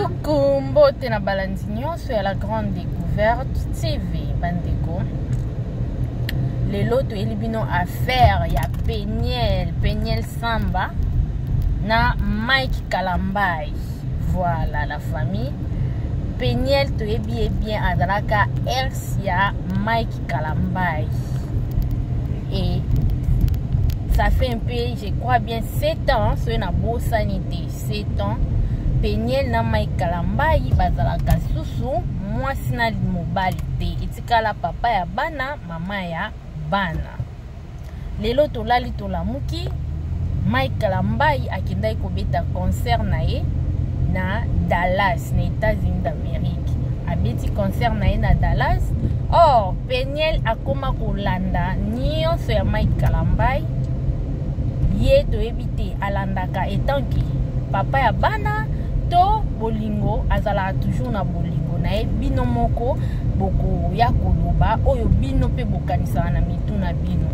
Coucou, mbote na balandi nyonso ya la grande découverte TV bandeko. Lelo toyeli bino affaire ya Peniel, Peniel Samba na Mike Kalambay. Voilà la famille. Peniel toyebi ye bien azalaka ex ya Mike Kalambay. Et ça fait un peu, je crois bien 7 ans, soki nabosani te. 7 ans Peniel na Mike Kalambayi bazalaka susu mwasi na mobali te, etikala papa ya bana mama ya bana. Lelo tolali tolamuki, Mike Kalambayi akendaki kobeta concert na ye na Dallas na États-Unis d'Amérique. Abeti concert na ye na Dallas. Or Peniel akoma kolanda nyonso ya Mike Kalambayi, ye toyebi te alandaka etanke papa ya bana to bolingo, azalaka toujours na bolingo na ye. Bino moko bokoya koloba oyo bino mpe bokanisaka na mitu na bino.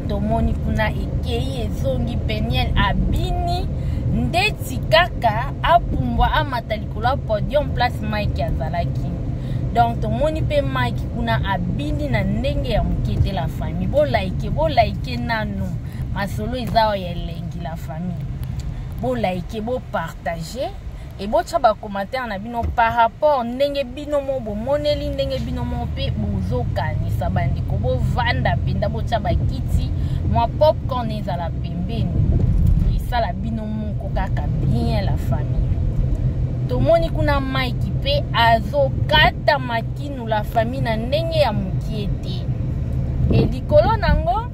Tomoni kuna ekei ezongi, Peniel abini ndeti kaka apumbwa amata likolo ya podium place Mike azalaki. Donc tomoni mpe Mike kuna abini na ndenge ya moke te. La famille, bolike bolike nanu masolo eza oyo ya elengi. La famille, bolike, bopartage e botya bacommentaire na bino par rapport ndenge bino mo bomoneli, ndenge bino mo mpe bozokanisa. Bandeko, bovanda mpenza, botya bakiti, mwa popcorn ezala pembeni, esala bino moko kaka bien. La famille, tomoni kuna Mike mpe azokata makinu, la famille, na ndenge ya mokie te. E likolo nango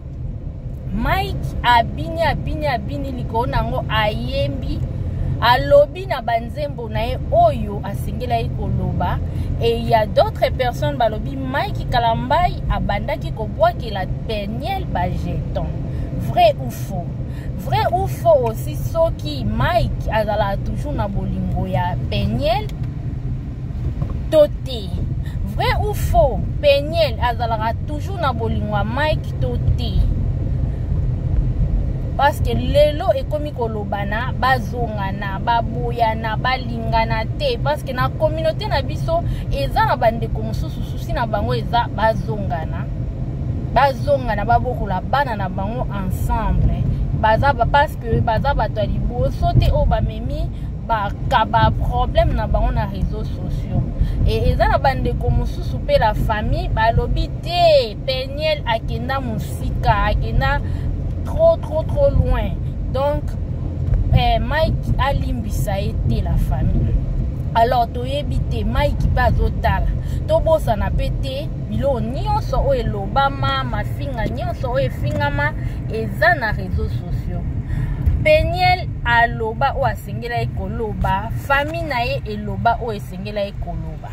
Mike abini abini abini, likolo nango ayembi, alobi na banzembo na ye oyo asengelaki koloba. Et il y a d'autres personnes balobi Mike Kalambayi abandaki kobwakela Peniel bajeton. Vrai ou faux? Vrai ou faux aussi, soki Mike azalaka toujours na bolingo ya Peniel to te? Vrai ou faux, Peniel azalaka toujours na bolingo ya Mike to te? Parce que lelo ekomi kolobana, bazongana, baboyana, balingana te, parce que na communauté na biso eza na bandeko mosusu, susi na bango eza bazongana, bazongana, babokola bana na bango ensemble. Baza, parce que baza bato ya liboso te oyo bamemi baka baproblème na bango na réseaux sociaux. E eza na bandeko mosusu mpe, la famille, balobi te Peniel akenda mosika, akenda trop trop trop loin, donc Mike alimbisa ye te. La famille, alors toyebi te, Mike mpe azotala. Tobosana mpe te biloko nyonso oyo elobama, mafinga nyonso oyo efingama eza na réseaux sociaux. Peniel aloba oyo asengelaki koloba, famille na ye eloba oyo esengelaki koloba.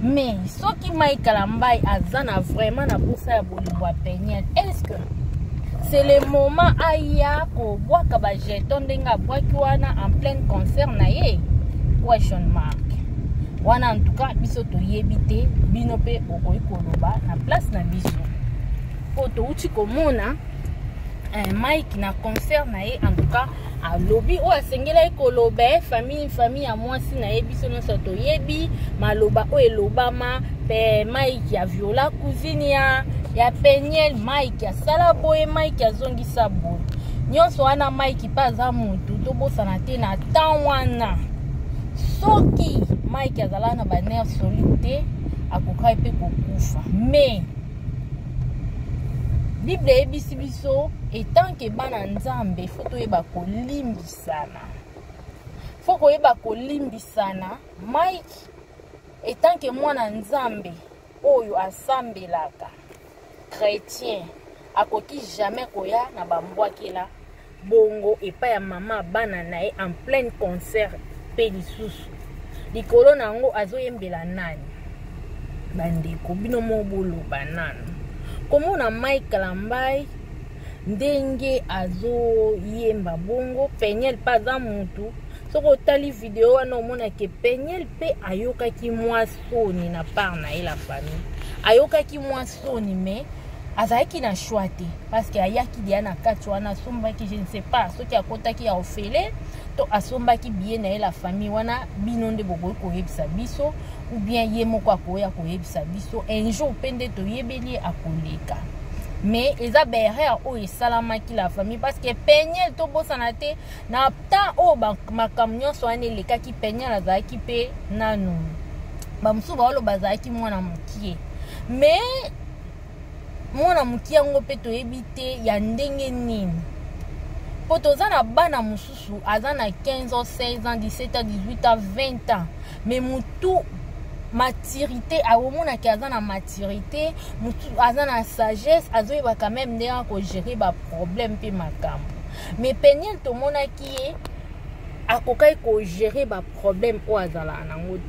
Mais soki Mike Kalambayi aza na vraiment na posa ya bolingo ya Peniel, est ce que c'est le moment aya kobwaka bajeton ndenge abwaki wana en plein concert na ye? Question mark wana. En tout cas biso toyebi te, bino mpe okoki koloba na place na biso, po touti komona Mike na concert na ye. En tout cas alobi oyo asengelaki koloba, famille ya mwasi na ye, biso nyonso toyebi maloba oyo elobama mpe Mike aviola cousine ya Peniel, Mike asala boye, Mike azongisa boye, nyonso wana. Mike mpe aza motu, tobosana te na temps wana soki Mike azalaka na banerf solide te, akokaki mpe kokufa. Mais Bible eyebisi biso, etant que bana Nzambe, faut toyeba kolimbisana, faut koyeba kolimbisana. Mike etant que mwana Nzambe oyo asambelaka, chrétien, akoki jamais koya na bambwakela bongo epai ya mama bana na ye en pleine concert, mpe lisusu likolo na yango azoyembela nani? Bandeko, bino mo boloba nanu. Komona Mike Kalambayi ndenge azoyemba bongo, Peniel mpe aza mutu. Soki otali video wana, omonake Peniel mpe ayokaki mwa soni na part na ye. La famille, ayokaki mwa soni, mais Azalaki na choix te, parce que ayaki deya na kati wana, asombaki, je ne sais pas soki akotaki ya ofele to asombaki billet na ye. La famille, wana bino nde bokoki koyebisa biso, ou bien ye moko akoya koyebisa biso un jour mpe nde toyebeli ye akoleka. Mais eza baerreur oyo esalamaki, la famille, parce que Peniel, tobosana te, na temps oyo makambo nyonso wana elekaki, Peniel azalaki mpe nanu, bamosusu baoloba azalaki mwana mokie. Mais mwana mokie yango mpe toyebi te ya ndenge nini, mpo toza na bana mosusu aza na 15 ans, 16 ans, 17 ans, 18 ans, 20 ans, mais mutu maturité aomonaki, aza na maturité, mutu aza na sagesse, azoyeba quand même ndenge akogérer baproblème mpe makambo. Mais Peniel, tomonaki ye akokaki kogérer baproblème oyo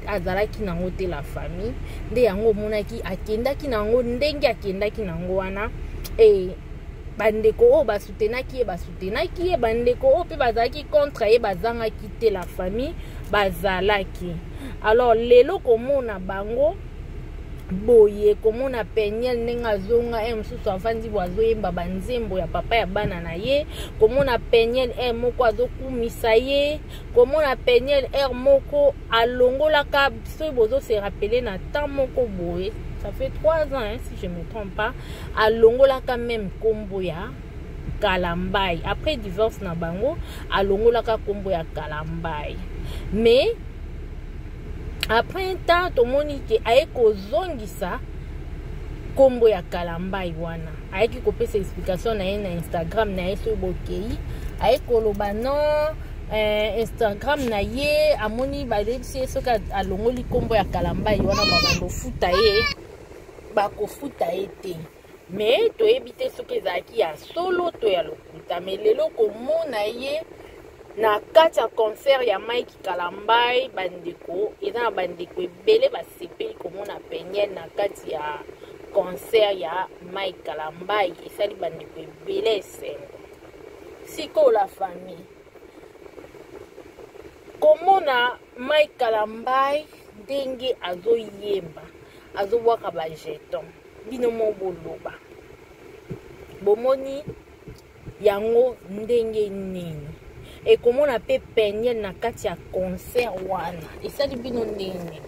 azalaki nango te. La famille, nde yango omonaki akendaki nango ndenge akendaki nango wana. E bandeko oyo basutenaki ye, basutenaki ye, bandeko oyo mpe bazalaki contre ye, bazangaki te. La famille, bazalaki. Alors lelo komona bango boye, komona Peniel ndenge azonga, e mosusu avandi bo azoyemba banzembo ya papa ya bana na ye, komona Peniel e moko azokumisa ye, komona Peniel aire moko alongolaka, soki bozose rappeler na temps moko boye, ça fait 3 ans, hein, si je me trompe pas, alongolaka même nkombo ya Kalambai après divorce na bango, alongolaka nkombo ya Kalambai. Mais après un temps, tomoni ke aye kozongisa nkombo ya Kalambai wana. Ayaki kopesa explication na ye na Instagram na ye. Soki bokei, aye koloba non, Instagram na ye, amoni bayebisi ye soki alongoli nkombo ya Kalambai wana, babanda ofuta ye, bakofuta ye te. Mais toyebi te soki ezalaki ya solo to ya lokuta. Mais lelo komona ye na kati ya concert ya Mike Kalambai, bandeko, eza na bandeko ebele basepeli komona Peniel na kati ya concert ya Mike Kalambai. Esali bandeko ebele esengo. Sikoyo, la famille, komona Mike Kalambai ndenge azoyemba, azobwaka bajeton, bino mo boloba, bomoni yango ndenge nini? Ekomona mpe Peniel na kati ya concert wana esali bino ndenge nini?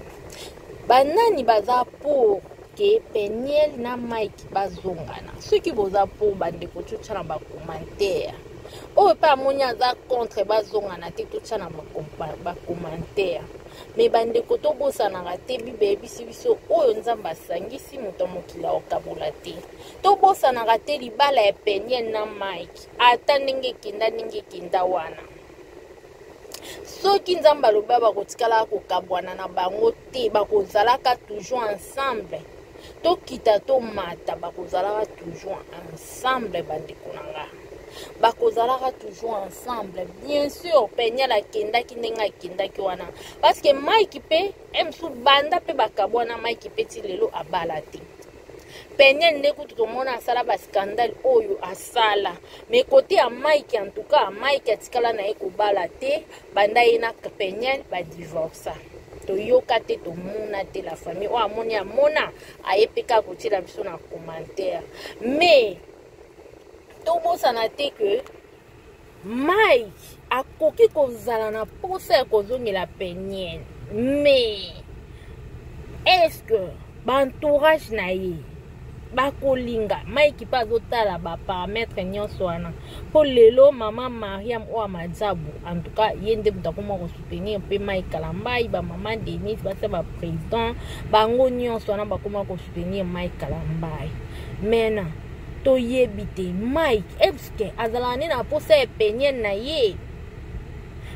Banani baza pour ke Peniel na Mike bazongana? Soki boza pour, bandeko, totya na bacommentaire. Oyo mpe amoni aza contre bazongana te, totya na bacommentaire. Mais bandeko, tobosanaka te, Bible eyebisi biso oyo Nzambe asangisi, moto ya mokili akokabola te. Tobosanaka te libala ya Peniel na Mike, ata ndenge ekenda, ndenge ekenda wana, soki Nzambe alobi bakotikalaka kokabwana na bango te, bakozalaka toujours ensemble. Tokita tomata, bakozalaka toujours ensemble. Bandeko na nga, bakozalaka toujours ensemble. Bien sûr, Peniel akendaki ndenge akendaki wana parce que Mike mpe mosu banda mpe bakabwana, Mike mpe ti lelo abala te. Peniel nde kutu tomona asala bascandale oyo asala, mais côté ya Mike, en tout cas Mike atikala na ye kobala te banda ye na Peniel badivorsa. Toyoka te, tomona te. La famille, oyo amoni amona, aye mpe kaka kotiela biso na commentaire. Mais tobosana te ke Mike akoki kozala na posa ya kozongela Peniel, mais est-ce que baentourage na ye bakolinga? Mike mpe azotala baparamètre nyonso wana, mpo lelo mama Mariam oyo Amadzabu, en tout cas ye nde moto akoma kosoutenir mpe Mike Kalambai. Bamama Denise, basa baprésident, bango nyonso wana bakoma kosoutenir Mike Kalambai. Maintenant toyebi te Mike est-ce azalaka nde na posa ya Peniel na ye.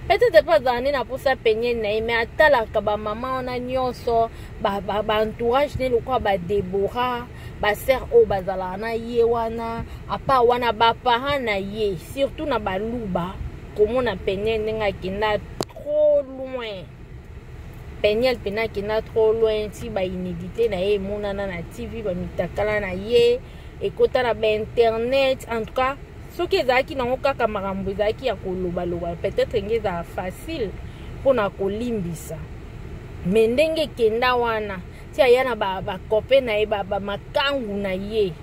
Peut-être mpe azala nde na posa Peniel na ye, mais atalaka bamama wana nyonso, baentourage ne lokola badebora, basere oyo bazalaka na ye wana, apa wana baparent na ye, surtout na baluba. Komona Peniel ndenge akenda trop loin, Peniel mpena akenda trop loin, ti bainédité na ye emonana na TV, bamitakala na ye ekota na bainternet. En tout cas, soki ezalaki nango kaka makambo ezalaki ya kolobaloba, peut-être nge ezala facile mpona kolimbisa. Mais ndenge ekenda wana, ti aya na bacopain na ye, bamakangu na ye.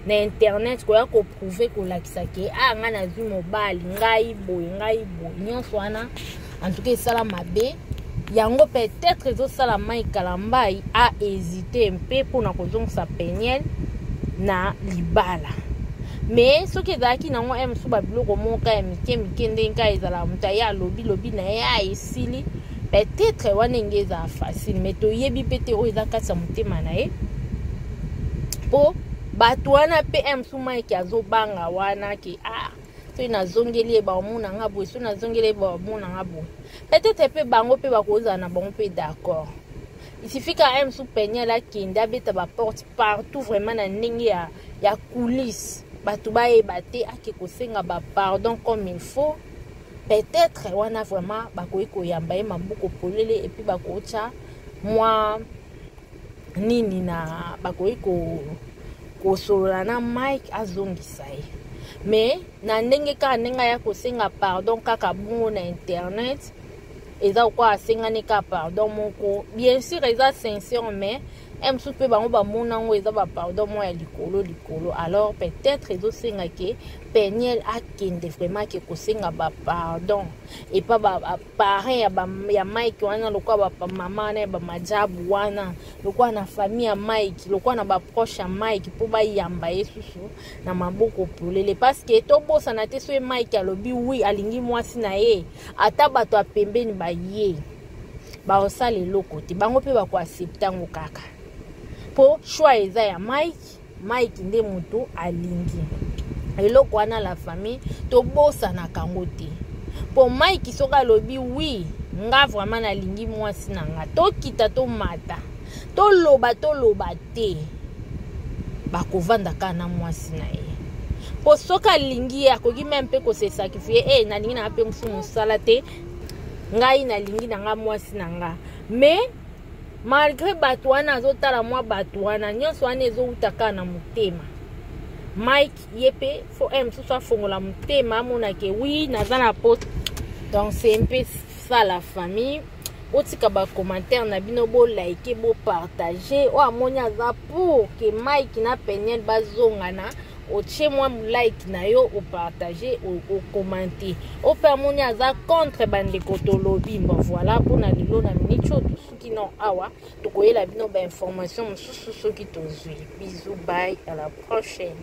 na internet koya koprouve kolakisa ke a ah, ngai nazwi mobali ngai boye ngai boye nyonso wana en tout cas esala mabe yango peut-être ezosala Mike Kalambay a hésité mpe mpona kozongisa Peniel na libala. Mais soki ezalaki nango ye mosusu babiloko moko ya mike mike ndenge kaka ezalaka moto aye alobi lobi na ye a esili, peut-être wana enge ezala facile. Mais toyebi mpe te oyo eza kati ya motema na ye, mpo bato wana mpe ye mosusu Mike azobanga wana ke ah, soki nazongeli ye baomona nga boye, soki nazongeli ye baomona nga boye. Peut-être mpe bango mpe bakozala na bango mpe d'accord. Il suffit ka ye mosusu Peniel akende abeta baporte partout vraiment na ndenge ya coulisse, bato bayeba te, ake kosenga bapardon comme il faut. Peut-être wana vraiment bakoki koyamba ye maboko polele, et puis bakotya mwa nini na bakoki kosolola na Mike azongisa ye. Mais na ndenge kaka ndenge aya kosenga pardon kaka bongo na internet, eza kokoa asengani kaka pardon moko, bien sûr eza sincère, mais e mosusu mpe bango bamona yango eza bapardon moko ya likolo likolo. Alors peut-être ezosenga ke Peniel akende vraiment ake kosenga bapardon epa baparent ya Mike wana, lokola bamama wana ya bamajabu wana, lokola na famille ya Mike, lokola na baproche ya Mike, mpo bayamba ye susu na maboko polele. Parce que tobosana te, soki Mike alobi oui, alingi mwasi na ye, ata bato ya pembeni baye bakosala eloko te, bango mpe bakoaccepte yango kaka, mpo choix eza ya Mike. Mike nde moto alingi eloko wana. La famille, tobosanaka yango te, mpo Mike soki alobi oui, nga vraiment nalingi mwasi na nga, tokita tomata, toloba toloba te, bakovanda kaka na mwasi na ye. Mpo soki alingi ye, akoki même mpe kose sacrifier: e nalingi na nga mpe mosu mosala te, ngai nalingi na nga mwasi na nga. Mais malgré bato wana azotala mwa bato wana nyonso wana, ezowuta kaka na motema. Mike ye mpe faut ye mosusu afongola motema, amonake oui, naza na poste. Donc c'est un peu ça, la famille. Botika bacommentaire na bino, bolike, bopartage. Oyo amoni aza pour ke Mike na Peniel bazongana, otie mwa like na yo, opartage, ocommente. Oyo mpe amoni aza contre, bandeko, tolobi bon, voilà mpona lelo. Na miniti oyo tosuki no awa, tokoyela bino bainformation mosusu soki tozwi. Bisous, bye, à la prochaine.